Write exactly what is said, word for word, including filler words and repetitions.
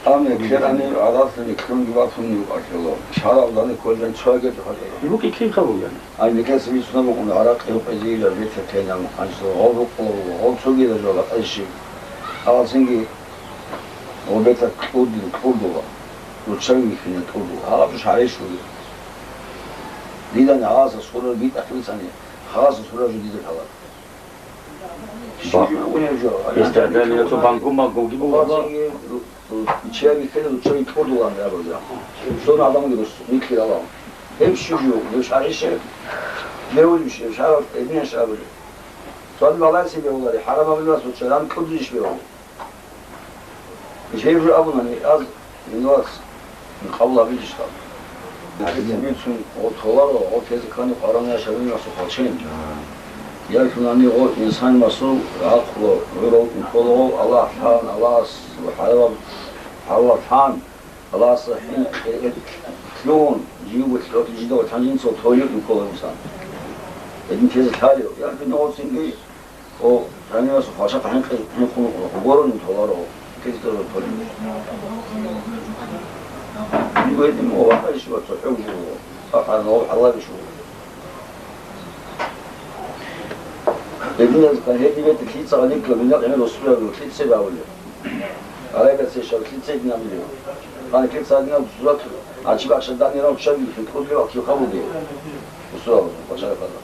Ам ккерани гӀадатани ккунги батунни букӀаркьела. Шаралдани кколдани цояги хӀажала. БукӀи кин хабугани? Ай, никеца бицунаб букӀун гӀаракъи гьукъизейилан бетӀер ккейилан, гьанжеса гъов гьукъула буго, гъов цогидал жо гьатӀайщи. Гьалцинги гъоб бетӀер кьурдин кьурдула, руччаби бихьинин кьурдула. Гьаб жо шагьарищ бугеб? Дидани гьаласа сурал битӀахъ бицани, гьаласа сурал жо дида лъала. Ба-, Щиб унев жо? Гьесда данила цо бангун-бангунги бугеб? Гьалцинги Чияби ккела, чияби кьурдулан абула. Цо гӀадамги рус, микьи алав. Гьеб щиб жо, гьеб шагьарищ, бегьулищ, гьеб шагьарал гьединаш абули. Цони балайси бегьулари, хӀарам абулеб вас, цо чаран кьурдулищ бегьули. Гьеб жо абунани, аз минвас къабул абилищ хаб. ХӀадисабицун гъо толаро, гъо тезе ккани къваран яшавин расухъалчен. Ялъунани гъо инсанасул гӀакълу гӀурав кколаго Аллагь лъан, Аллагьас ва хӀалалаб хӀалаллъан, Аллагьас хӀинкъи лъун, живго лъотӀи жидал лъан жинцал тойлъ ккола инсан. Гьедин тезе лъалев, ялъуни гъоцинги О, гьанивас хвашаб хӀинкъи-, хӀинкъун гъорун толаро, кӀицӀдазул толин. Дигони о вахъарище ва цохӀо вуго, ахӀарнав гьаларищ вуго. Гьединаз гьедин бетӀер лъица гьаниб гьабила гӀемер росуларо, лъица гьавулев? Арайда цешав лъица гьедин гьабулев? Гьаниб лъица гьадинав сузат гьачи бахша данирав чаби хикъулев ахъи хабулев? Росуларо, бачарахъала.